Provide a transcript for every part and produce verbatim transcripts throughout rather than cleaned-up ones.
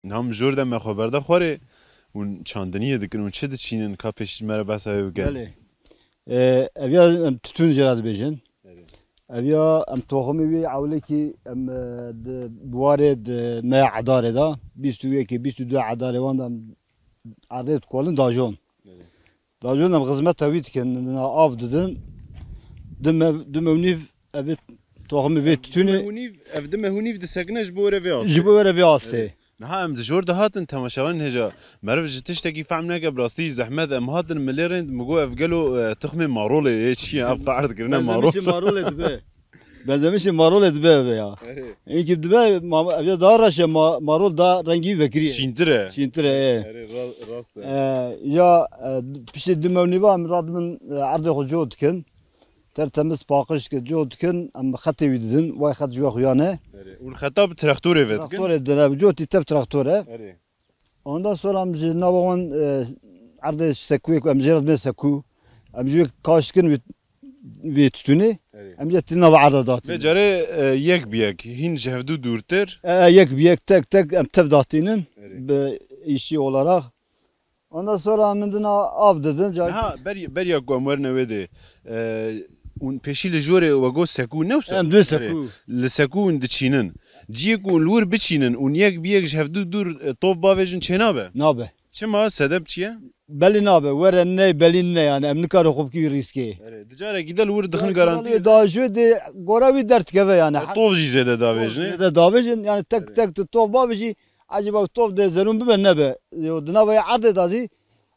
Niha mijor de me xwe berde xwarê, hûn çandiniyê dikin, hûn çi diçînin, ka pêşî ji me re behsa wê bike? Belê. Ee, ev ya em titûn jê re dibêjin. Belê. Ev ya em toximê wî ewlekî em, e, di buwarê di me edarê de, bîst û yekê, bîst û du edarê wan de em erdê dikolin dajon. Belê. Dajon em xizmeta wî dikin, av didin. Du me-, du mewnîv ev toximê vê titûnê. Du mehûnîv, ev du mehûnîv disekine ji bo were vê astê. Ji bo were vê astê. Evet. Niha em di jor de hatin temaşevanên hêja. Meriv ji tiştekî fehm neke, bi rastî zehmet em hatin milê rind, mi got ev gelo, e, tuxmê marolê yê çi ye, ev qehr dikirine marol. Benzemişê marolê dibe. Benzemişê marolê dibe ev ya. Erê. Enkî dibe ma-, ev ya daha reş e, ma-, marol daha rengî vekirî ye. Şîntir e. Şîntir e, e. Erê, ra-, rast e. E, ya, e, piştî du mewnîva em radibin, e, erdê xwe cot dikin. Tertemiz paqij kir, cot dikin, em xetê wî didin, way xet ji we xuya ne. Erê. Û xeta bi traktorê vedikin? Traktorê didin, ev cotî te bi traktor e. Erê. Ondan sonra em ji nava wan, e, erdê sekûyê ku em jê re dibên sekû, em ji wê kaş dikin wî, wî titûnê, Erê. Em jê tî nava erda datînin. Vê carê, e, yek bi yek, hîn ji hevdû dûrtir? E, e, yek bi yek, tek tek em tev datînin, Erê. Bi îşçî olarak. Ondan sonra min dina av didin. Car- Niha ber-, beriya ku em werine wê dê, e, hûn pêşî li jorê we got sekû ne wisa? Em dê sekû. Li sekû hûn diçînin. Ciyê ku hûn li wir biçînin, hûn yek bi yek ji hevdû dûr, e, tov bavêjin çênabe? Nabe. Çima? Sedeb çi ye? Belî nabe. Were ney belî ne yani. Em nikarin xwe bikî rîskê. Erê, di carekî de li wir dixin garantî. Da jû dê gora wî derdikeve yani. E, tov jî zêde davêjin, e? Zêde davêjin yani tek Erê. Tek tu tov bavêjî. Ecêba top dê zerûn bibe nebe. Yo, di nava erdê de zî,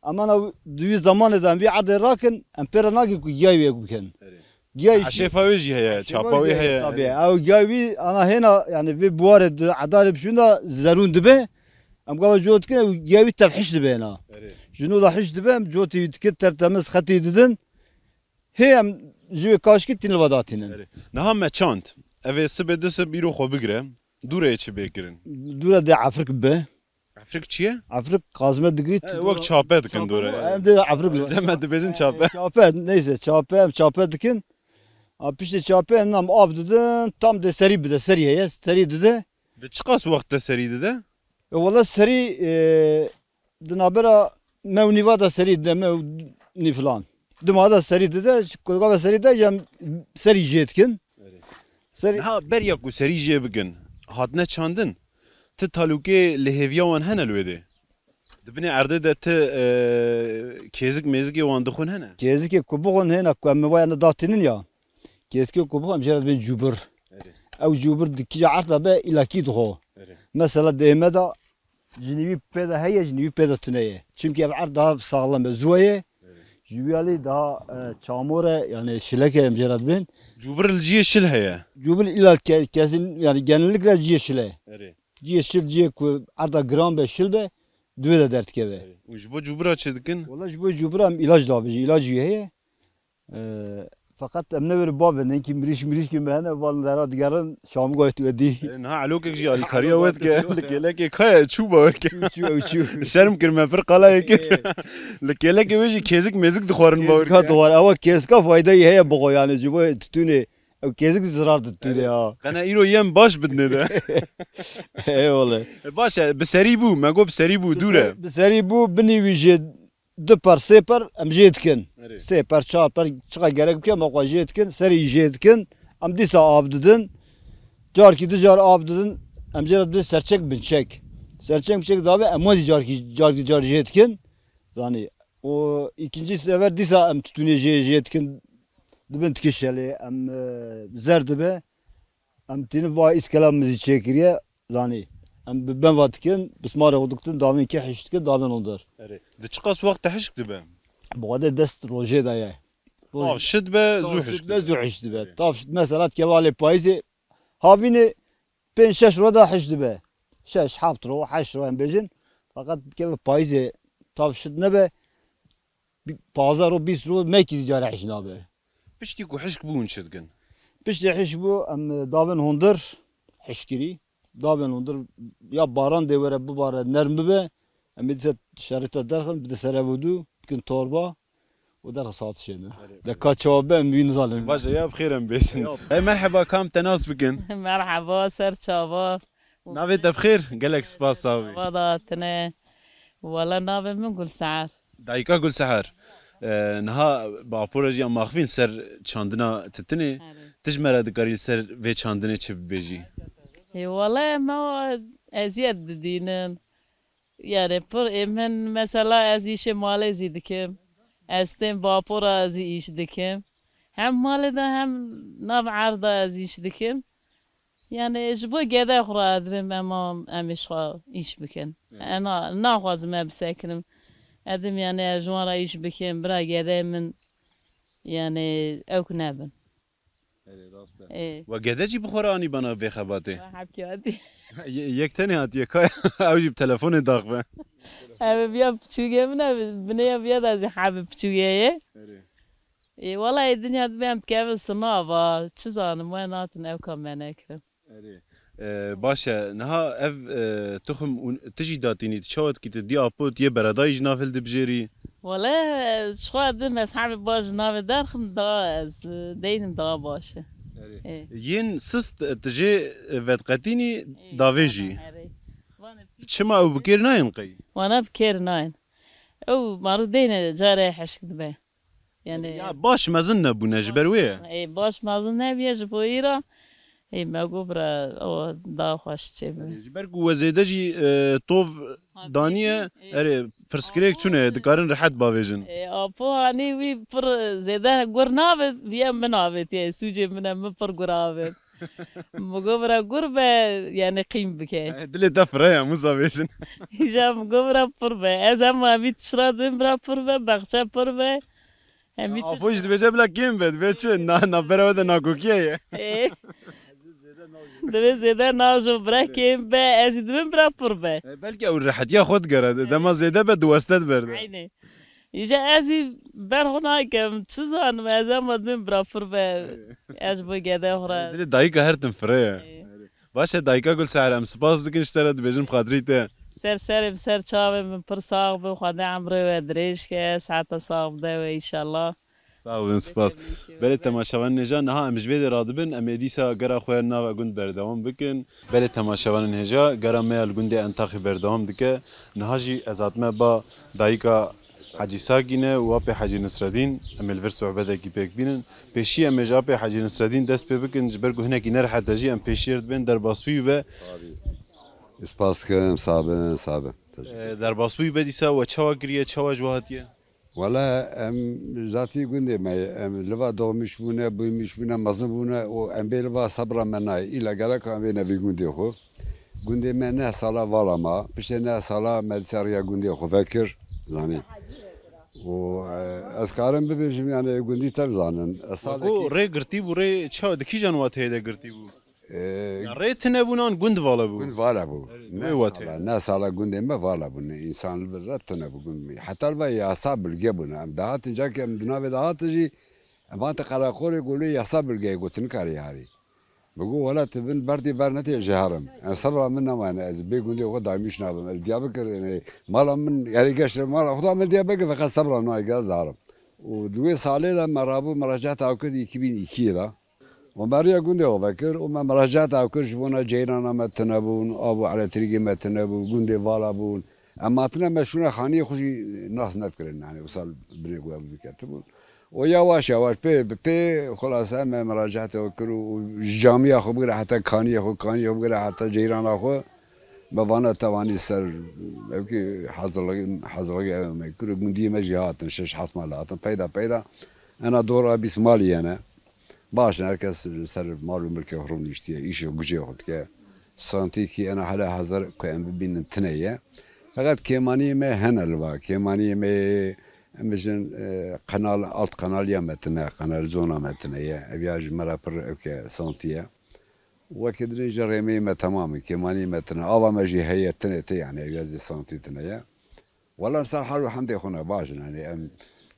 emana di wî zamanê de em vî erdê rakin, em pê re nagin ku giyayî wê bikin. Erê. Giyayî Eşêfa wî jî heye, eşêfa çapa wî jî heye, heye. Tabii. Ew giyayî wî ana hêna, yani vê buwarê di edarê bişûn de zerûn dibe. Em gava cot dikin, ew giyayî wî tev hiş dibe hêna. Erê. Ji nû de hiş dibe, em cotî wî dikin, tertemiz xetî didin. Hê em ji wê kaşkî tînin va datînin. Erê. Niha me çand. Ev ê sibê di sib îro xwe bigire. Dûre yê çi bê kirin? Dûre dê efrik bi. Efrik çi ye? Efrik qazme digirî. He, wek çape dikin dûre. Em dê efrik. Cem me dibêjin çape. Çape, neyse çape, em çape dikin. A piştê çape em av didin, tam dê serî bide, serî heye, serî dide. Di çiqas wext de serî dide? E, wala serî, e, di navbera me û nîva de serî dide, me û nîv filan. Dima de serî dide, koga ve serî de, em serî jê dikin. Erê. Serî Niha beriya ku serî jê bikin, hatine çandin, ti talûkê li hêviya wan hene li wê dê? Di binê erdê de ti, e, kêzik mêzikê wan dixwin hene? Kêzikê ku bixwin hêna ku em wayane datînin ya. Kêzikê ku bixwin em jê re dibên cûbir. Erê. Ew cûbir di kîja erd de be îlakî dixwe. Erê. Mesela dê me de ji nîvî pê de heye, ji nîvî pê de tune ye. Çimkî ev erd daha saxlem e, zû ye. Erê. Ji wî alî daha, e, çamor e, yani şilek e em jê re dibên. Cûbir li ciyê şil heye? Cûbir îla ke-, kesin, yani genellikle ciyê şil e. Erê. Ciyê şil, ciyê ku erda giran be, şil be, di wê de derdikeve. Erê. Û ji bo cûbira çi dikin? Wala ji bo cûbira em îlac dabêjin, îlac jî heye. Ee, feqet em ne wêre bavê, nenkî mirîş, mirîşkî me hene, van dera digerin, şamû goyt we dî. Erê, niha elokek jî alîkariya we dike, li kêlekê kaya çû bawerke. Çû, çû, ew çû. Şerm kir me pir qala yekê. Ê. Li kêlekê wê jî kêzik mêzik dixwarin bawerke. Kêzika dixwar, ewa kêzika faydeyî heye bixwe, yani ji bo titûnê. Ew kêzik zirar di tu de ya. Qene îro yem baş bidine de. Eyvallah. E, baş e, bi serî bû, me got bi serî bû, dûr e. Bi serî bû, binî wî jê du per, sê per em jê dikin. Erê. Sê per, çar per, çiqa gerek bike, me xwe jê dikin, serî jê dikin. Em dîsa av didin. Carkî du car av didin. Em jê re dibin serçek binçek. Serçek binçek dabe, em wezî carkî, carkî car jê dikin. Zanî. O îkincî sefer dîsa em titûnê jê, jê dikin. Dibin tikişelê, em, e, zer dibe. Em tînin va îskela min zî çêkiriye, zanî. Em bi ben va dikin, bismarê xwe dikitin, davên kê hiş dikin, davên hundir. Erê. Di çiqas wext de hişk dibe? Bi xwedê dest rojê de ye. Roj-, tav şit be, tav zû şit hiş be, dibe. Zû hiş dibe. Erê. Tav şit, mesela, dikeve alê payîzê, havînê pênc şeş roj de hiş dibe. Şeş, heft roj, heşt roj em bêjin. Feqet dikeve payîzê tav şit nebe, bi-, pazdeh roj, bîst roj mekî zî carê hiş nabe. Piştî ku hişk bû hûn çi dikin? Piştî hişk bû, em davên hundir hişkirî. Davên hundir ya baran dê were bibare, nerm bibe. Em ê dîsa şerîta derxin, bide ser ev û dû, bikin torba. Û derxin saet şêne. Erê, de erê. Ka çawa be, em wî nizanin. Baş e, ya bi xêr em bêjin. Ya. E, merheba, kam te nas bikin? Merheba, ser çava. Navê te bi xêr? Gelek spas, sağ bî. Çava datine. Wala navê min Gulseher. Dayika Gulseher. E, niha bi apora jî em axivîn ser çandina titinê. Erê. Tu ji me re dikarî li ser vê çandinê çi bibêjî? Ê, wala em ewa eziyet didînin. Yani pir ê min mesela ez îşê malê zî dikim. Ez tên vapora zî îş dikim. Hem malê de hem nav erda ez îş dikim. Yani ji bo gede xwe re dibêm ema em îş xwe îş bikin. Evet. Ena naxwazim me bisekinim. Edim yani ez ji wan re îş bikim, bira gede min yani ewk nebin. Erê, rast e. Ê. We gede jî bi xwe re anî bana vê xebatê? Hebkî hatî. Ye-, yek tenê hatiye, kaya ew jî bi telefonê daxve. Ev viya piçûgê min e, binê ya viya da zî hebê piçûgê ye. Erê. Ê, wela ê dinya dibê em dikevin sinava, çi zanim, we natin ewka me nekirin. Erê. Ee, baş e, niha ev, e, tuxum û tu jî datînî, tu çawa dikî, tu dî apo, tu yê beredayî ji nav hildibijêrî? Wele, e, ji xwe di mezhebê baş ji navê derxim da ez, e, deynim daha baş e. Erê. Ê. Yên sist, e, tu jê, e, vedqetînî Ê, davê jî. Erê. Vanê Çima ew bi kêr nayên qey? Wana bi kêr nayên. Ew marû deyne carê hişk dibe. Yani Ya baş mezin nebûne ji ber wê ye. Ê, baş mezin nebiye ji bo îra. Ê, me got bira, o daha xweş çê bû. Ji ber ku we zêde jî, e, tov daniye, ê, erê, pirsgirêk tune, dikarin rehet bavêjin. Ê, apo hanî wî pir zêde gur navêt, viye min avêtiye, sûcê min e, min pir gur avêt. Min got bira gur be, yani qîm bike. Dilê te fire ya, min zavêjin. Îja min got bira pir be. Ez hema vî tişra dibim bira pir be, bexçe pir be. Hem vî Apo jî dibêje bila kêm be, dibê çi? Na, navbera we de nakokiye ye. Ê. Divê zêde najo bira kêm be, ez jî dibim bira pir be. E, belkî ew rehetiya xwe digere, dema zêde be diweste berde. Eynê. Îja ez jî ber xwe nakem, çi zanim, ez ema dibim bira pir be, ez ji bo gede xwe re. Dilê dayika her tim fire ye. Ê. Baş e, dayika Gulseher, em spas dikin ji te re, dibêjin bi xatirî te. Ser serê, bi ser çavê min, pir sax bi, Xwedê emrê we dirêj ke, seheta sax bide we înşallah. Sax bin, spas. Belê temaşevanên hêja, niha em ji vê de radibin, em ê dîsa gera xwe nava gund berdewam bikin. Belê temaşevanên hêja, gera me ya li gundê Entaxî berdewam dike. Niha jî ez hatime ba dayika Hecî Sakîne û apê Hecî Nisredîn, em ê li vir sohbetekî pêk bînin. Pêşî em ê ji apê Hecî Nisredîn dest pê bikin, ji ber ku hinekî nerehet e jî, em pêşiyê dibên derbasbûyî be. Spas dikim, sax bin, sax bin. E, derbasbûyî be dîsa we çawa kiriye, çawa ji we hatiye? Wele em zatî gundê me ye. Em li va doğmuş bûne, büyümüş bûne, mezin bûne û em bê li va sebra me nayê. Îla gereka em bêne vî gundê xwe. Gundê me neh sala vala ma. Piştê neh sala me dîsa riya gundê xwe vekir. Zanî. Û, e, ez karim bibêjim, yani gundî tev zanin. Ez Weko salekî rê girtî bû, rê çawa, di kîjan wateyê de girtî bû? Ee, Ya rê tune bûn an gund vala bû? Gund vala bû. Erê, Ne wê watê. sala, ne sala gundê me vala bû. Ne, însan li vir re tune bû gund me. Heta li va yasa bilge bûne. Em dihatin, carkê em di navê de hatin jî, em hate qereqolê ku lê yasa bilgeyê gotin karê yarî. Bi got, wela tu bin berdî ber netê ji herim. Em sebra min nemayne, ez bê gundê xwe daymîş nabim. Ez Diyarbekir, yani, mala min, yani, geşt mala xwe da min Diyarbekir, feqet sebra nayge ez herim. Û di wê salê de me rabû, meracaat ew kir iki bin iki de. Û me riya gundê xwe vekir û me meracaat ew kir, ji bona ceyrana me tune bûn, av û elektrîkê me tune bû, gundê vala bûn. Em hatine me şûne xaniyê xwe jî nas nefikirin, yani wisa binê ku em biketibûn. Û yawaş yawaş pê bi pê xulase me meracaat ew kir û, û ji camiya xwe bigire heta kaniyê xwe, kaniyê xwe bigire heta ceyrana xwe. Me vana tevanî ser, ew kî hazirligi, hazirligi ew me kir û gundiyê me jî hatin, şeş heft mal hatin. Peyda peyda ena dora bîst malî yene. Baş in, her kes li ser mal û milkê xwe rûniştiye, îşê gucê xwe dike. Santîkî ena hela hezir ku em bibînin tune ye. Feqet kêmaniyê me hene li va. Kêmaniyê me, em bijin, e, qenal, alt qenaliya me tune, qenal zona me tune ye. Ev ya ji me re pir ewke santî ye. Wekî dinê jî rêmeyê me temam e, kêmaniyê me tune. Ava me jî heye tune tê, yani ev ya zî santî tune ye. Wela em ser hal û hemdê xwe ne baş in, yani em,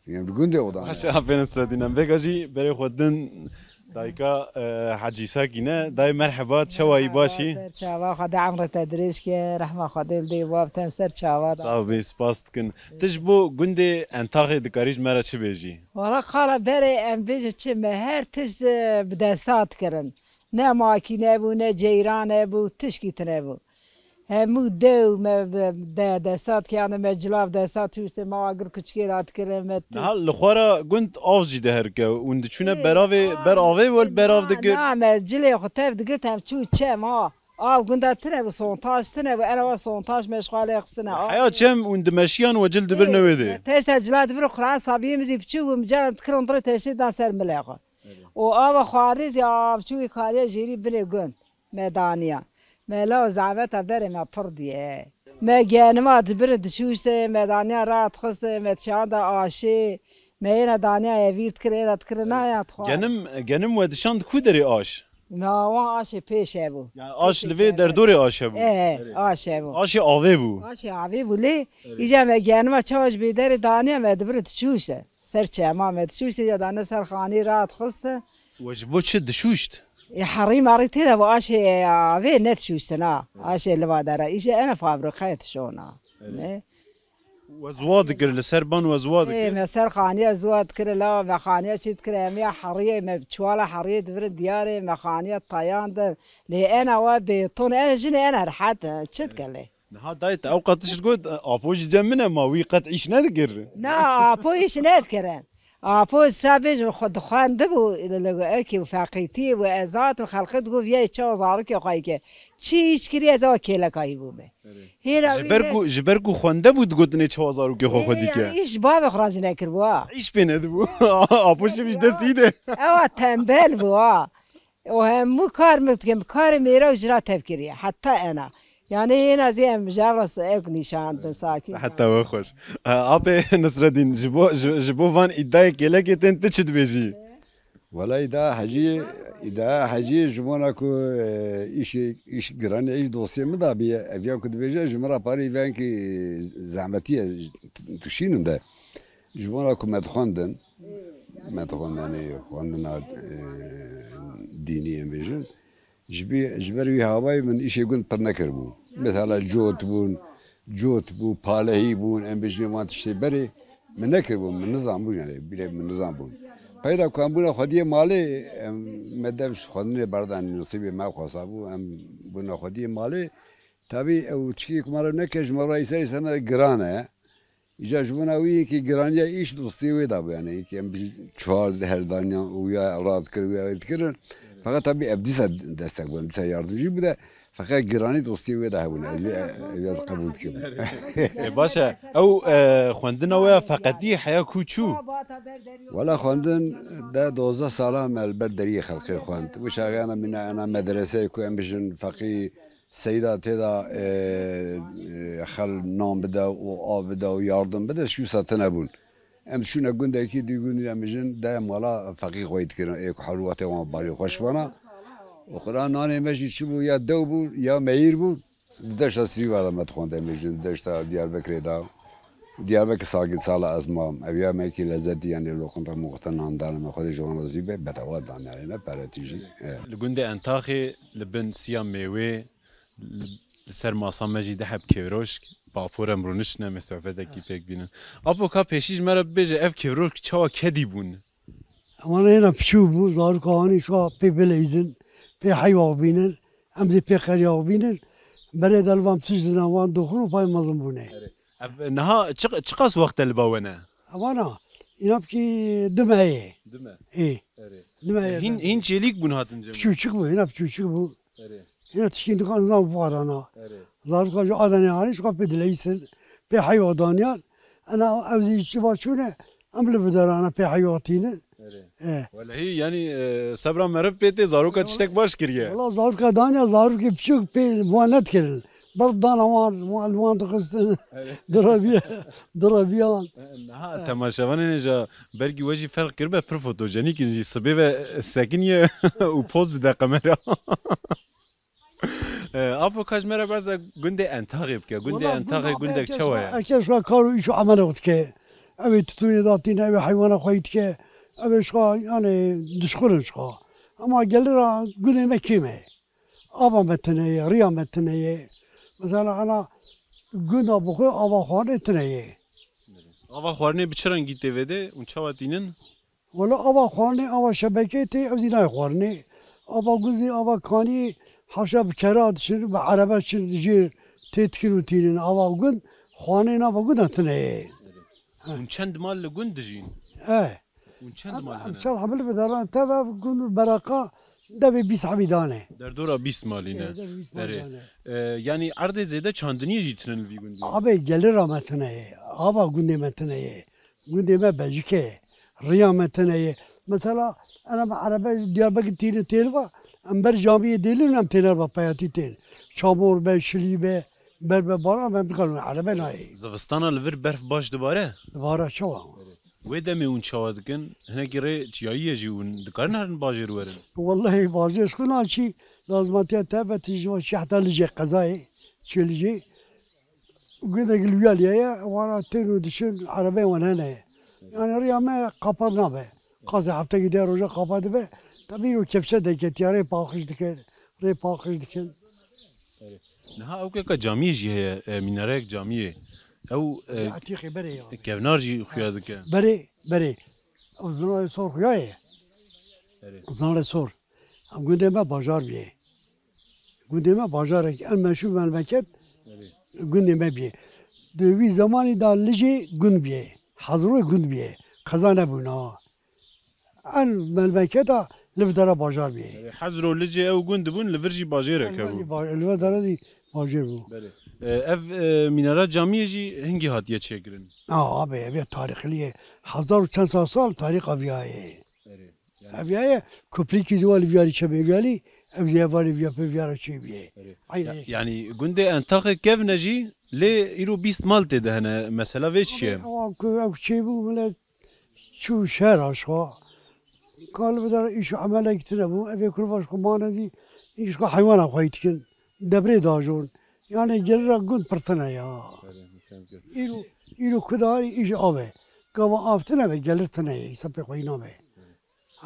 em di gundê xwe de ne. Baş e, apê Nisredîn, em vêga jî berê xwe din dayika, e, Hecî Sakîne. Dayê merheba, çawa yî, baş î? Ser çava, Xwedê emrê te dirêj ke, rehma Xwedê li dê û bav te ser çava da. Sax bî, spas dikin. Tu ji bo gundê Entaxê dikarî ji me re çi bêjî? Wala qala berê em bêjin çi, me her tişt, e, bi desta dikirin. Ne makîne bû, ne ceyran hebû, tişkî tune bû. Hemû dew me bi-, de-, desta dikirane, me cilav desta tûşte, me agir kuçikê de dikirin, me tu- Niha li xwe re gund av jî diherike. Hûn diçûne Ê, beravê, ber avê wel berav na, dikir? Na, me cilê xwe tev digirt, em çû çem, ha. Av gunda tune bû, sontaj tune bû, ena wa sontaj me ji xwe lê xistine. Heya çem hûn dimeşiyan we cil dibirine wê dê? Teşta cila dibir, Quran sabiyê min zî biçûk bû, min caran dikirin dirê teştê dan ser milê xwe. Û ava xwarizî av çû wî kariye jêrî binê gund. Me daniya. Me la zehmeta berê me pir diye. Me genima dibir diçûşte, me daniya rahat xiste, me çanda aşê, me êna daniya evîr dikir, êna dikir, na ya xwar. Genim, genim we dişand ku derê aş? Na, wan aşê pêş hebû. Yani aş li vê derdorê aş hebû? E, e, aş hebû. Aşê avê bû? Aşê avê bû lê, îca me genima çawa ji bêderê daniya me dibir diçûşte. Ser çema me dişûşt, ya dane ser xanî rahat xist. We ji bo çi dişûşt? Ê, herî merî tê de bu aşê avê ne dişûştin ha. Aşê li va dera. Îşe ene fabrikayê dişona. Ne? We ziwa dikir, li ser ban we ziwa dikir? Ê, me ser xaniya ziwa dikir, la me xaniya çi dikir, em ya heriyê, me çuwala heriyê divirin diyarê, me xaniya tayandin. Lê ena wa bêton, ena jin ena rehet, çi dikir lê? Niha dayê te ew qet tişt got, Apo jî cem min e, ma wî qet îş nedikir? Na, Apo îş nedikirin. Apo sabê ji xwe dixwendibû, li, li, ekî û feqîtî û ezat û xelqê digot, viyayê çawa zarokê xwe yike. Çi îş kiriye, ez ewa kêleka wî bûme. Hêra Ji wî ber ne- ku, ji ber ku xwende bû, digotinê çawa zarokê xwe xwe Ê, dike. Yani îş ji bavê xwe razî nekiribû, ha. Îş pê nedibû. Apo şevî ji destî de. Ewa tembel bû, ha. O hemû kar min dikim, karê mêra û jina tev kiriye. Heta ena. Yani êna zî em ji ev re ew nîşan din sakîn. Siheta we xweş. E, Apê Nisredîn, ji bo, ji, ji bo van îdayê kêlekê tên tu çi dibêjî? Wela îdaya Heciyê, îdaya Heciyê ji bona ku, e, îşê, îş giranî, îş dosyê min da bîye, ev ya ku dibêje, ji min re parî venkî zehmetî ye, tu şînin de. Ji bona ku me dixwendin, me dixwendin, yanî xwendina, e, dînî em bêjin. Ji bî-, ji ber wî havayî min îşê gund pir nekiribû. Mesela cot bûn, cot bû, palehî bûn, em bêjin van tiştê berê min nekiribûn, min nizanbûn, yanî bîrê min nizanbûn. Peyda ku em bûne xwediyê malê, em, me dev ji xwendinê berdan, nisîbê me xwesabû, em bûne xwediyê malê. Tabî ew tişkî ku me re neke, ji me re îser îser me giran e. Îca ji bona wî yekî giraniya îş dostiyê wê de bû, yanî yekî em bi çar her daniyan û ya rahat kir û ya wê dikirin. Feqet tabî ev dîsa destek bû, em dîsa yardimcî bû de, feqet giranî dostiyê wê de hebûne. Ez vê, ez vê ez qebûl dikim. E, baş e. Ew, e, xwendina wê ya feqetî heya ku çû? Wela xwendin de dozdeh sala me li ber deriyê xelkê xwend. Wê çaxê ana mîna ena medreseyê ku em bijin feqî Seyda tê de, e, e, xel nan bide û av bide û yardim bide, şûsa tune bûn. Em diçûne gundekî, dî gundî em jin de mala feqî xweyî dikirin, ê ku hewlwatê wan barî xweş bana. Û xwira nanê me jî çi bû, ya dew bû, ya meyîr bû. Di deşta Sirîva de me dixwend, em jin di deşta Diyarbekirê de. Diyarbekir salgî sala ez mam. Ev ya me yekî lezzetî, yanî loqinta moqinta nan dane me, Xwedê ji wan razî be, bedewa dan, yanî ne pere tî jî. E. Li gundê Entaxê li bin siya mêwê, li, li ser masa me jî du heb kêvroşk, bi Apo re em rûniştine, me sohbetekî pêk bînin. Apo, ka pêşî ji me re bibêje, ev kêvroşk çawa kedî bûn? Ewan hêna piçûk bû, zaroka wan îşka pê bileyzin, pê heywa bînin, em zî pê qeriya bînin. Berê de li van tişt zina wan doxin û pay mezin bûne. Erê. Ev niha çi, çiqas wext e li ba we ne? Ewana, îna bikî du mehê. Du meh. Ê. Erê. Du mehê. Hîn, hîn çêlîk bûn hatin cem? Piçûçik bû, hîna piçûçik bû. Erê. Hîna tişkî dixan zan bivarana. Erê. Zaroka ji Adenê anî, ji xwe pê dileyîsin, pê heywa daniyan. Ena ew zî çi va çûne, em li viderana pê heywa tînin. Erê. E. Welehî, yanî, e, sebra meriv pê tê, zaroka tiştek baş kiriye. Wela zaroka daniya, zarokê piçûk pê wan nedikirin. Ber dana wan, wan, wan dixistin. Erê. Direviye, direviyan. E, niha temaşevanên ja belkî we jî ferq kiribe, pir fotojenîk in jî. Sibê ve sekiniye û poz dide kamera. E, Apo, ka ji me re behsa gundê Entaxê bike. Gundê Entaxê gundek çawa ye? Eke şa kar û îş û emelê xwe dike. Ew ê titûnê datîne, ew ê heywana xweyî dike. Ew ê şa, yanî, dişxulin şa. Ema gelê ra gundê me kêm e. Ava me tune ye, riya me tune ye. Mesela ana gunda bi xwe ava xwarinê tune ye. Ava xwarinê bi çi rengî tê vê de û çawa tînin? Wela ava xwarinê, ava şebekê tê, ew zî nayê xwarinê. Ava gund zî, ava kanî, haşa bi kera diçin, bi erebe çin, jê tê dikin û tînin. Ava gund, xaneyên ava gund tine ye. Hûn çend mal li gund dijîn? Eh. Hûn çend mal hene? Em çar hemil bi deran teve gund û beraka devê bîst hebî dane. Derdora bîst malî ne? Eh, devê bîst mal dane. Erê. E, yanî erdê zêde çandiniyê jî tinin li vî gundî? Abê, gelira me tine ye. Ava gundê me tine ye. Gundê me Bejike ye. Riya me tine ye. Mesela, ena me erebe Diyarbekir tînin têl va, em ber camiyê dêlin em têner va peyatî tên. Çamor be, şilî be, ber be baran, em dikarin erebe nayê. Zivistana li vir berf baş dibare? Dibare çawa? Wê demê hûn çawa dikin? Hinekî rê çiyayî ye jî, hûn dikarin herin bajêr werin? Wellahî bajêr ji xwe naçî, lazimatiya te be, tu ji şehta Licê qezayê, çê Licê. Gundek li Wiyaliyê ye, wana tên û diçin, erebeyên wan hene ye. Yani riya me qapa nabe. Qasê heftekî deh roja qapa dibe. Tabii îro kevşe derketiya rê paqij dikin, rê paqij dikin. Niha ew keka camiyê jî heye, e, mînareyek camiyê. Ew, e, Etîqê berê ya. Kevnar jî xuya dike. Berê, berê. Ew zinarê sor xuya ye. Erê. Zinarê sor. Em gundê me bajar bîye. Gundê me bajarek en meşhur memleket Erê. Gundê me bîye. Di wî zemanî de Licê gund bîye. Hezroyê gund bîye. Qeza nebûna. En memleketa li vir dera bajar bîye. Erê, Hezro Licê ew gund dibûn, li vir jî bajêrek hebû. Li vir dera zî bajêr bû. Belê. E, ev, e, mînara camiyê jî hingî hatiye çêkirin? A, abi, ev ya tarîxlî ye. Hezar û çend sal sal tarîxa viya ye. Erê. Ev ya ye, kuprîkî zî wa li viyarî çemê viyalî, ev zî hevalê viya pê viyara çê bîye. Erê. Aynî. Ya, yanî gundê Entaxê kevne jî lê îro bîst mal tê de hene. Mesela vê çi ye? Ewa ku ew çê bû, milet çû şehra ji xwe. Ka li vir dera îş û emelekî tune bû. Evê kurva ji xwe mane zî îş xwe heywana xwe dikin. Debrê dajon. Yani gelira gund pir tune ya. Îro, îro ku darî îş av e. Gava av tune be, gelir tune ye. Îsa pê xwe nabe.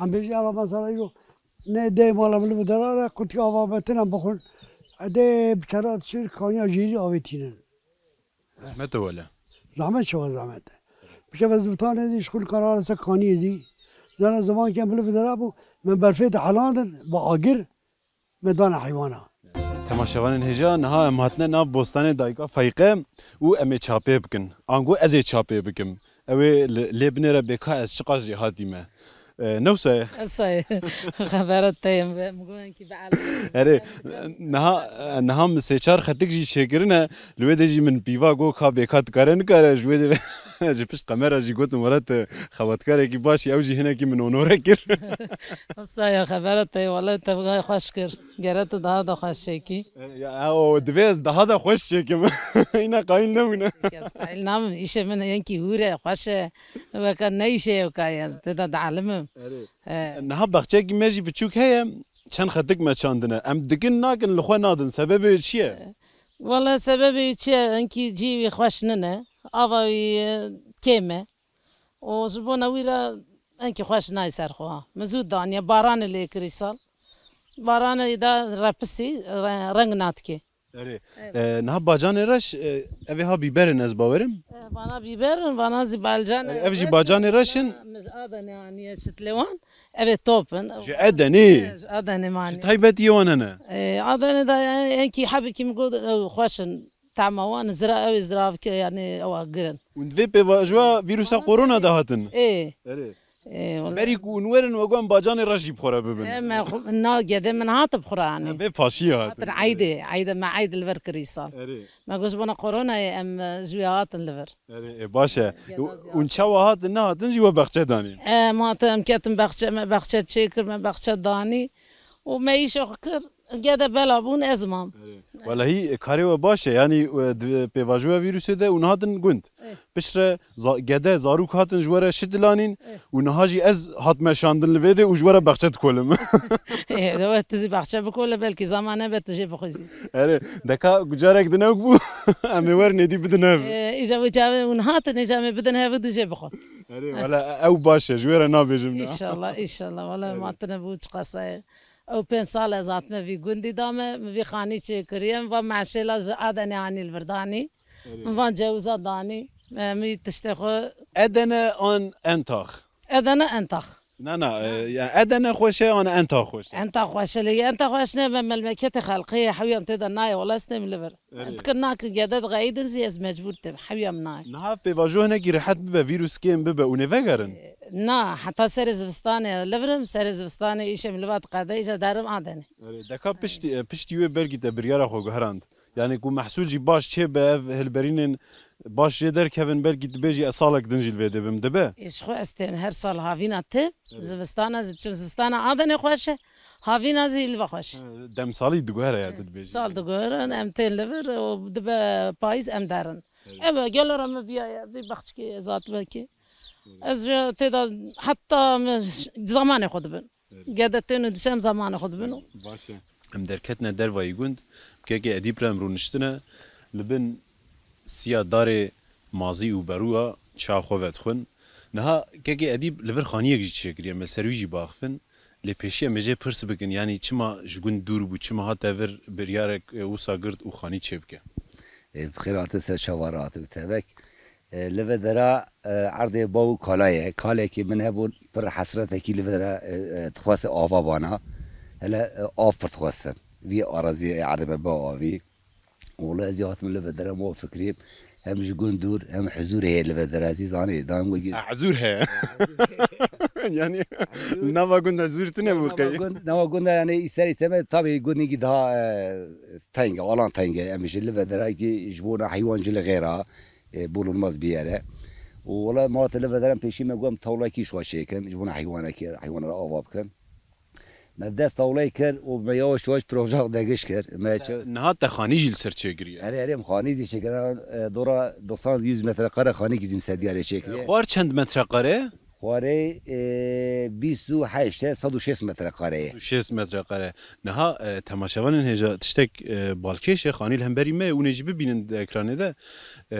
Em bêjin, ala mesela îro ne deh mala min li vir dera re, qutikê ava me tine bixwin. Edê bi kera diçin, kaniya jêrî avê tînin. Zehmet e wele. Zehmet çawa zehmet e. Bikeve zivitanê zî, ji xwe li karara ser kaniyê zî. Zana zimankê em li vir dera bû, me berfê dihelandin, bi agir, me dane heywana. Temaşevanên hêja, niha em hatine nav bostanê dayika Feyqe û em ê çapê bikin. Ango ez ê çapê bikim. Ew ê li-, lê binêre bê ka ez çiqas jêhatî me. E, ne wisa ye? Wisa ye. Xebera te ye, em, em got enkî bi elbet. Erê, niha, niha min sê çar xetik jî çêkirine. Li wê de jî min pîva got ka bê ka dikare nikare. Ji wê de ji pişt kamera jî gotim, wele tu xebatkarekî baş î, ew jî hinekî min onore kir. Wisa ye, xebera te ye, wele te bi xweş kir. Gere tu daha da xweş çêkî. E, ya, o, divê ez daha da xweş çêkim. Îna qayîl nebûne. Ez qayîl nabim. Îşê min enkî hûr e, xweş e. Weke ne îşê weka ye, ez tê de dialimim. Erê. He. Niha baxçeyekî me jî biçûk heye, çend xetik me çandine. Em dikin nakin, li xwe nadin. Sebebê wê çi ye? Wele sebebê wî çi ye? Enkî cî wî xweş nine. Ava wî, e, kêm e. Û ji bona wî re enkî xweş nayê ser xwe. Min zû daniye, baranê lê kirî sal. Baranê da repisî, re-, reng nadikê. Erê. Evet. E, niha bacanê reş, e, ev ê ha bîber in ez bawerim. E, vana bîber in, vana zî balcan. Erê, ev jî bacanê reş in. Min ji Adenê aniye çitlê wan. Ev ê top in. Ji Edenê? E, ji Adenê mani. Çi taybetiyê wan hene? E, Adenê da yani enkî hebikî min got, ew xweş in. Tema wan zira ew ê ziravke, yani ewa girin. Hûn divê pêvajoya vîrusa korona de hatin? Ê. Erê. Ê, wala. Berî ku hûn werin, we got em bacanê reş jî bi xwe re bibin. Ê, me xwe, na gedê min hat bi xwe re anî. Em vê faşiyê hatin. Hatin eydê, eydê me eyd li vir kirî sal. Erê. Me got ji bona koronayê em, e, ji wê hatin li vir. Erê, ê, baş e. Geda zî hatin. Hûn çawa hatin, nehatin jî we bexçe danî? E, em hatin, em ketin bexçe, me bexçe çêkir, me bexçe danî. Û me îşê xwe kir. Gede bela bûn, ez mam. Erê. Welahî, karê we baş e. Yanî, e, di pêvajoya vîrusê de hûn hatin gund. Eh. Piştre za-, gede, zarok hatin ji we re şitilanîn Eh. û niha jî ez hatime şandin li vê de û ji we re bexçe dikolim. Eh, de we tu zî bexçe bikole, belkî zaman nebe tu jê bixwî zî. Erê, deka gucarek din ew bû, em ê werin êdî bidin hev. Eh, îja wê çavê hûn hatin, îja em ê bidin hev û tu jê bixwe. Erê, wela ew baş e, ji wê re nabêjim ne. Înşallah, înşallah. Wela Erê. Matine bû çiqasa ye. Ew pênc sal ez hatime vî gundî da me, min vî xanî çêkiriye, min va meşêla ji Adenê anî li vir danî. Erê. Min van cewiza danî, me min tiştê xwe. Edene an Entax? Edene Entax. Na na, e, ya ede ne xweş e, an enta xweş e. Enta xweş e, lê enta xweş ne, me melmeketê xelqê ye, hewya em tê de nayê, wala ez têm li vir. Erê. Em dikin nakin, gede dixeyidin zî ez mecbûr têm, hewya min nayê. Niha pêvajo hinekî rehet bibe, vîruskên bibe û nêvegerin? E, na, heta serê zivistanê li vir im, serê zivistanê îşê min li va diqede, îşe derim a denê. Erê, deka piştî, e, piştî wê belkî te biryara xwe guherand. Yani ku mehsûl jî baş çêbe, ev hilberînên baş jê derkevin, belkî dibêjî ez salek din jî li vê dê bim, dibe? Ê, ji xwe ez têm, her sal havîna têm. Evet. Zivistana zî diçim, zivistana a denê xweş e, havîna zî li va xweş e. Evet, demsalî diguhere ya tu dibêjî. Sal diguherin, em tên li vir û dibe payîz em derin. Evet. Ebe gelo re min viyaye, vî baxçikê ez hatime kê. Evet. Ez jî tê de heta min zamanê xwe dibin. Gede tên û dişem zamanê xwe dibin û. Baş e. Em derketine dervayî gund, bi kekê Edîb re em rûniştine, li bin siya darê mazî û berûa çawa xwe vedixwin. Niha kekê Edîb li vir xaniyek jî çêkiriye, em li ser wî jî biaxivin. Lê pêşî em ê jê pirs bikin, yanî çima ji gund dûr bû, çima hate vir biryarek, e, wisa girt û xanî çêbike? Ê, bi xêr hate ser çava re hate û tevek. E, li vê dera, e, erdê bav û kala ye. Kalekî min hebûn, pir hesretekî li vê dera, e, e, dixwest ava bana. Hele, e, av pir dixwestin. Vî araziyê erdê me ba avî. Wele ez ê hatim li vê dera ma fikrîm. Hem ji gund dûr, hem huzûr heye li vê dera. Ez ê zanî, dayim wekî Ha, huzûr heye. Yani, Huzûr. Nava gund huzûr tine bû Nava qey. Gund, nava gund yani ister istemez tabii gundekî daha, e, teng e, alan teng e. Em ji li vê dera ki ji bona heywan cilê xêra. E, bulunmaz bir yere. Û wela ma te li vederan pêşî me got em tawlekî ji xwe çêkin, ji bona heywanekî, heywana re ava bikin. Me dest tawleyê kir û me yavaş yavaş proje xwe degiş kir. Me çi- Niha te xanî jî li ser çêkiriye? Erê, erê, em xanî zî çêkir. E, dora doksan yüz metrekare xanîkî zî me ser diyarê çêkiriye. Xwar çend metrekare? Xwarê, e, bîst û heşt e, sed û şêst metrekare ye. Sed û şêst metrekare. Niha, e, temaşevanên hêja tiştek, e, balkêş e, xanî li hemberî me ye, hûn ê jî bibînin di ekranê de. E,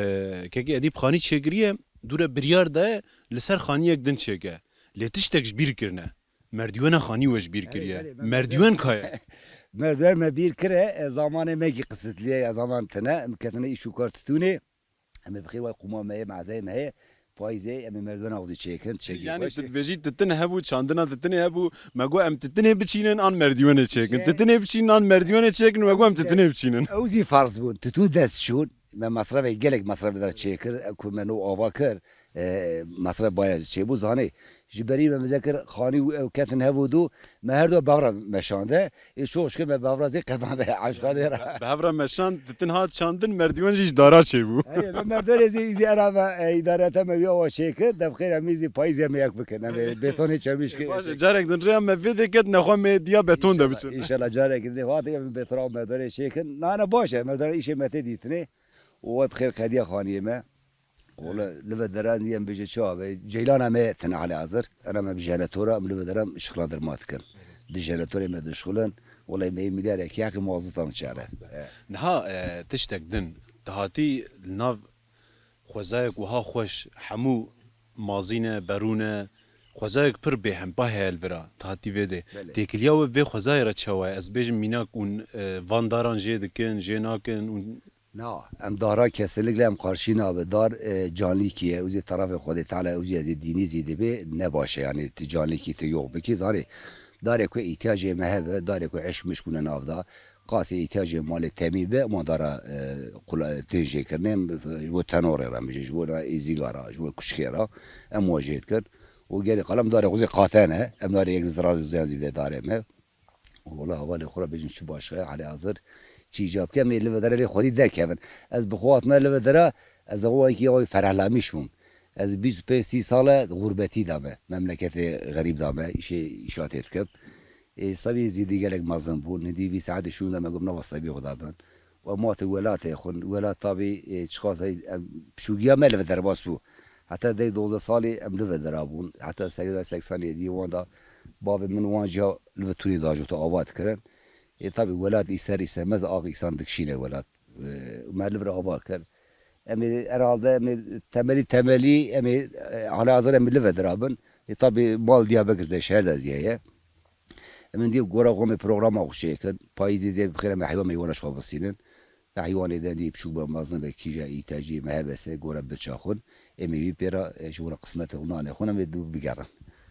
kekê Edîb xanî çêkiriye, dûre biryar daye, li ser xaniyek din çêke. Lê tiştek ji bîr kirine. Merdîwena xanî we ji bîr kiriye. Erê, erê, me Merdîwen merdîwen ka ye? Merdîwen me bîr kire, e, zamanê me kî qisitliye ya zaman tine, em ketine îş û kar titûnê. Em ê bi xêr wayî qûma me ye, mezeyê me heye. Payîzê em ê merdivena xwe zî çêkin, çêkî Yani xweş tu e. Dibêjî titin hebû, çandina titinê hebû, me got em titinê biçînin an merdîwenê çêkin. Şey Titinê biçînin an merdîwenê çêkin, me got em Şey titinê biçînin. Ew zî farz bûn. Titû dest şûn. Me mesrefê gelek mesref li der çêkir, ku me nû ava kir. E, mesref bayav çêbû, zanî. Ji berî me mize kir, xanî û ew ketin hev û dû, me her du bevra meşande. Ê şoş kir me bevra zê qedande eşqadê re. Bevra meşand, ditin hat çandin, merdîwan jî ji dara çêbû. Erê, me merdorê zî, zî era me, e, îdareta me wî awa çêkir, dem xêr em zî payîzê me yek bikin. Em ê betonê çemîş kir. Baş e, carek din rêya me vê dê ket, nexwe me diya beton de biçin. Înşallah, înşallah carek din rê hatê em betona merdorê çêkin. Nane baş e, merdorê îşê me tê dîtinê. Û we bi xêr qediya xaniyê me. Wele li ve deran diye em bêje çawa be. Ceylana me tine hali hazir. Ena me bi jenetora em li ve deran şixlan derma dikin. Di jenetorê me dişxulin. Wele me milyarek yaqî mazita min çare. Niha, e, tiştek din. Ti hatî li nav xwezayek wiha xweş, hemû mazî ne, berû ne, xwezayek pir bêhempa heye li vira. Ti hatî vê dê. Belê. Têkiliya we vê xwezayê re çawa ye? Ez bêjim mînak ûn, e, van daran jê dikin, jê nakin ûn Na, em dara kesinlikle em qarşî nabe. Dar, e, canlîkî ye. Û zî terefê Xwedê Teala û zî ez ê dînî zî dibê ne baş e. Yani ti canlîkî ti yox bikî. Zanî darê ku îhtiyacê me hebe, darê ku eşq mişk bûne nav da. Qasê îhtiyacê malê temî be, ema dara, e, qula-, tên jê kirine, em ji bo tenorê re mijê, ji bo êzîga re, ji bo kuşkê re, em wa jê dikin. Û gerî qala em darê xwe zî qatene, em darê yek zirar ziyan zî bide darê me. Wala hevalê xwe re bêjin çi baş e, hali hazir çi îcab ke, em ê li ve dere lê xwedî derkevin. Ez bi xwe hatime li ve dere, ez xwe wekî ya wî ferehlamîş bûm. Ez bîst û pênc sî sal e gurbetî de me, memleketê xerîb de me, îşê, îşatê dikim. Ê, sebî zîdî gelek mezin bûn. Hindî vî saetê şûn de me got nava sebî xwe de bin. Û em hatin welatê xwe, welat tabî, ê, çiqas ey, em, piçûgiya me li ve derbas bû. Heta dey dozdeh salî em li ve dera bûn. Heta sek-, seksen yedî wan da bavê min wan ciya li ve tûnê dajot û ava dikirin. Ê, tabî welat îster îstemez ax îsan dikişîne welat. Ê, me li vir ava kir. Em ê herhalde em ê temelî temelî em ê, e, halihazir em ê li ve dera bin. Ê, tabî mal Diyarbekir de şehir de ziyaye. Em ê diye gora xwe em ê programa xwe çêkin. Payîzê zê bi xêr em ê heywan meywana ji xwe bisînin. Heywanê de diye piçûk be mezin be kîja îhtiyacê me hebese gora biçaxun. Em ê wî pê re, e, ji wan re qismetê xwe nane xwe em ê dû bigerin.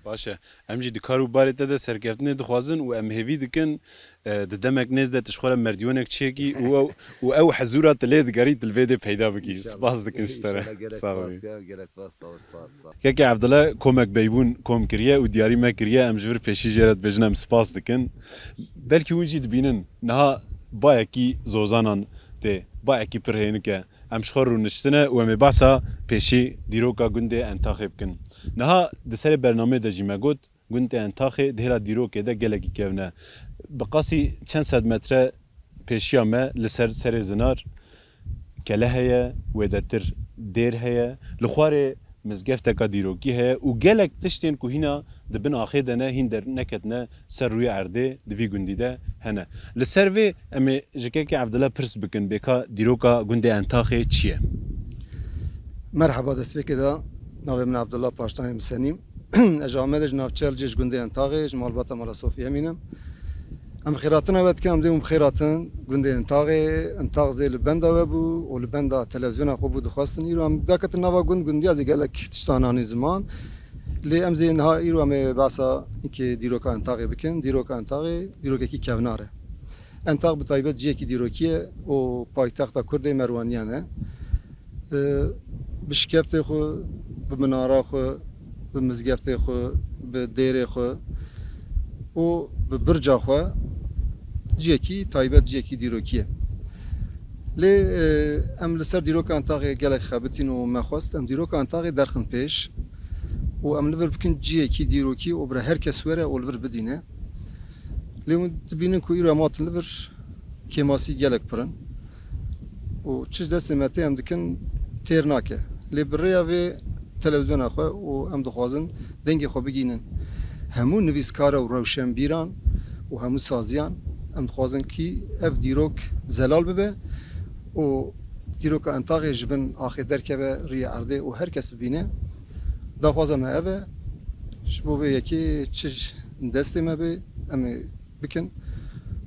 Baş e. Em jî di kar û barê te de serkeftinê dixwazin û em hêvî dikin, e, di demek nêz de tu ji xwe re merdîyonek çêkî û ew, û ew hezûra tu lê digerî tu li vê dê peyda bikî. İnşallah. Spas dikin ji te re. İnşallah, gelek Sağ spas olun. Ya, gelek spas, sağ ol, spas, spas. Kekê Evdila komek beybûn kom kiriye û diyarî me kiriye, em ji vir pêşî jê re dibêjin em spas dikin. Belkî hûn jî dibînin, niha bayekî zozanan tê, bayekî pir hênik e. Em ji xwe rûniştine û em ê behsa pêşî dîroka gundê Entaxê bikin. Niha di serê bernameyê de jî me got, gundê Entaxê di hêla dîrokê de gelekî kevn e. Bi qasî çend sed metre pêşiya me li ser serê zinar kele heye, wêdetir dêr heye, li xwarê mizgefteka dîrokî heye û gelek tiştên ku hîna di bin axê de ne, hîn derneketine ser rûyê erdê, di vî gundî de hene. Li ser vê em ê ji kekê Evdila pirs bikin, bêka dîroka gundê Entaxê çi ye? Merheba, destpêkê de navê min Evdila Paştanê Misenî. Ez ji Amedê, ji navçeya Licê, ji gundê Entaxê, ji malbata Mala Sofî Emîn im. Em xêratina we dikin, em dê hûn bi xêr hatin gundê Entaxê. Entax zê li benda we bû û li benda televîzyona xwe bû, dixwestin. Îro em daketin nava gund, gundiya zê gelek tiştan anî ziman. Lê em zê niha îro em ê behsa hinkê dîroka Entaxê bikin. Dîroka Entaxê dîrokekî kevnar e. Entax bi taybet cihekî dîrokî ye û paytexta Kurdê Merwaniyan e. Bi şikeftê xwe, bi minara xwe, bi mizgeftê xwe, bi dêrê xwe û bi birca xwe cihekî taybet, cihekî dîrokî ye. Lê, e, em li ser dîroka Entaxê gelek xebitîn û me xwest em dîroka Entaxê derxin pêş û em li vir bikin cihekî dîrokî û bira her kes were û li vir bidîne. Lê hûn dibînin ku îro em hatin li vir, kêmasî gelek pir in û çi ji destê me tê em dikin têr nake. Lê bi rêya vê televîzyona xwe û em dixwazin dengê xwe bigihînin hemû nivîskara û rewşenbîran û hemû saziyan, em dixwazin kî ev dîrok zelal bibe û dîroka Entaxê ji bin axê derkeve rûyê erdê û her kes bibîne. Daxwaza me ev e, ji bo vê yekê çi ji destê me bê, em ê bikin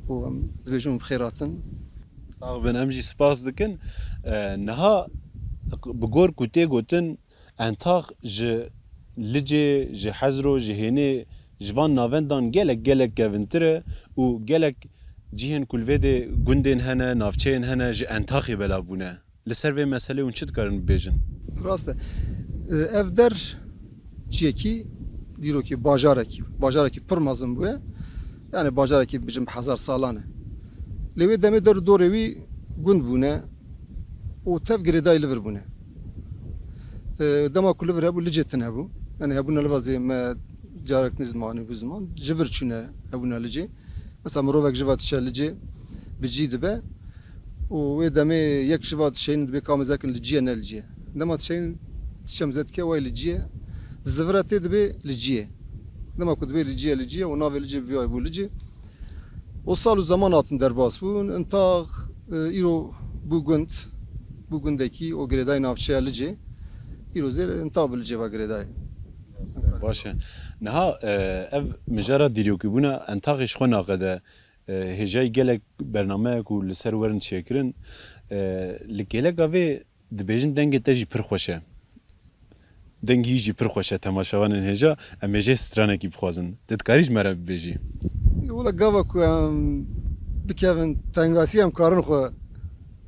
û em dibêjin bi xêr hatin. Sax bin, em jî spas dikin. E, niha bi gor ku tê gotin, Entax ji Licê, ji Hezro, ji Hênê, ji van navendan gelek, gelek kevintir e û gelek cihên ku li vê dê gundên hene, navçeyên hene, ji Entaxê belav bûne. Li ser vê meselê hûn çi dikarin bibêjin? Rast e. Ev der ciyekî, dîrokî, bajarekî, bajarekî pir mezin bûye. Yani bajarekî, bijim, bi hezar salan e. Lê wê demê der û dorê wî gund bûne û tev girêdayî li vir bûne. E, dema ku li vir hebû, Licê tune bû. Yani hebûna li va zê me carek nîz manî bû ziman. Ji vir çûne hebûna Licê. Mesela mirovek ji va dişe Licê, bi cî dibe. Û wê demê yek ji va dişeyîn dibe ka em ê zekin Licî ye, ne Licî ye. Dema dişeyîn dişe em zê dike, wey Licî ye. Di zivira tê dibe Licî ye. Dema ku dibe Licî ye, Licî ye û navê Licê bi vî wayî bû Licî. Û sal û zeman hatin derbas bûn. Intax, e, îro bû gund, bû gundekî û girêdayî navçeya Licê. Îro zê Intax bi Licê ve girêdayî. Baş e. Niha, e, ev mijara dîrokîbûna Entaxê ji xwe naqede. E, hêjayî gelek bernameyek û li ser werin çêkirin. E, li geleka vê dibêjin dengê te jî pir xweş e. Dengê wî jî pir xweş e, temaşevanên hêja. Em ê jê stranekî bixwazin. Tu dikarî ji me re bibêjî? Wela gava ku em bikevin tengasî, em karin xwe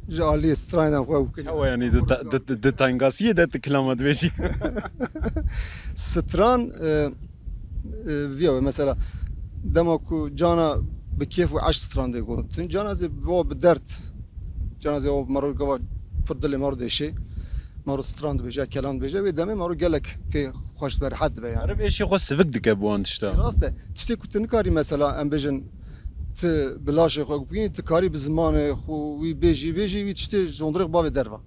ji aliyê stranên xwe ew bikin. Çawa, yanî di ta-, di, di, di tengasiyê de tu kilama dibêjî? Stran, e, e, viya be, mesela, dema ku cana bi kêf û eşq stran dê gotin, cana zê bo bi derd, cana zê o mero gava pir dilê mero deşê, mero stran dibêje, kelam dibêje, wê demê mero gelek pê xweş dibe, rehet dibe yani. Meriv êşê xwe sivik dike bi wan tişta. Rast e. Tiştê ku tu nikarî, mesela, em bêjin, tu bi laşê xwe bikî, tu karî bi zimanê xwe wî bêjî, bêjî wî tiştê ji hundirê xwe bavê derva.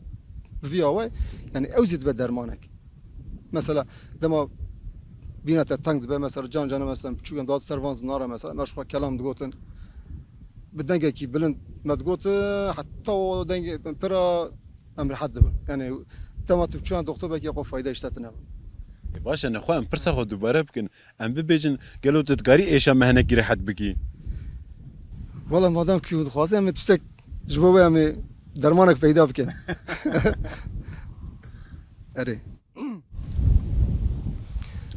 Bi vî awayî, yani ew zî dibe dermanek. Mesela, dema bîna te teng dibe, mesela, can cana, mesela, piçûk em dihat ser van zinara, mesela, me ji xwe kelam digotin. Bi dengekî bilind me digot, heta o dengê pira em rehet dibin. Yani, dema tu biçûna doktor, belkî xwe fayda ji te tine. E, baş e, nexwe em pirsa xwe dubare bikin. Em bibêjin, gelo tu dikarî êşa me hinekî rehet bikî? Wela madem ku dixwaze, em ê tiştek ji bo wê em ê dermanek peyda bikin. Erê.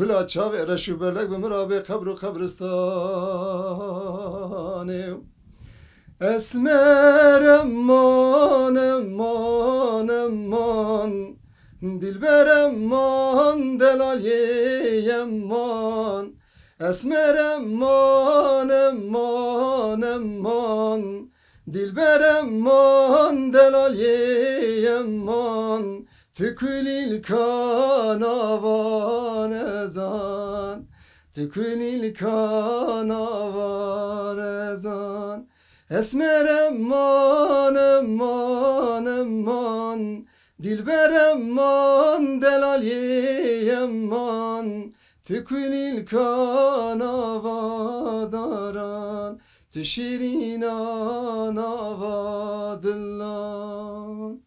kula çavê reş û belek bi min re bê qebr û qebristanê. Esmer eman, eman, eman, dilber eman, delalê eman. Esmer eman, eman, eman, dilber eman, delalê eman. Tu kulîlka nava rezan, tu kulîlka nava rezan. Esmer eman, eman, eman, dilber eman, delalê eman. Tu kulîlka nava daran, tu şîrîna nava dilan.